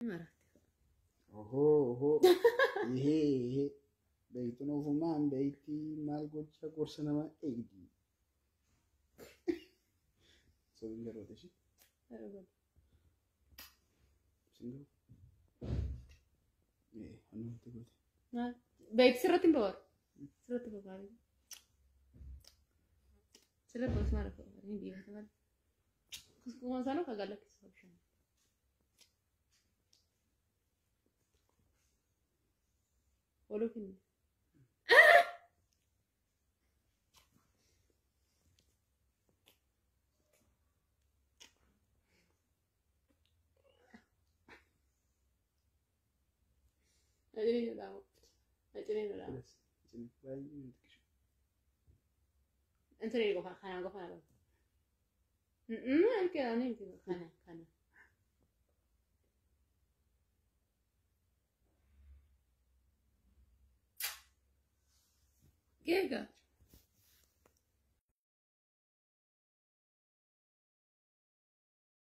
Maraatti. Ohoo ohoo. Ihee ihee. Beektuun ofumaan beektii maal gocha gorsa namaa eegdi. Sobiin garuu ishee. Sin garuu. Ee anumatti goote. Beeksi sirratti hin babaru. Sirratti babaru. Sirratti babaru maal akka babaru hin dhiibata maal. Kusuma sanuu kan galakkisa bishaan. Waluu finne. Ajajni jedhamu. Ajajni jedhamu. Baay'ee xiqqishu. Intin qofa kanaan qofa na qaba. Kana kana. Geega.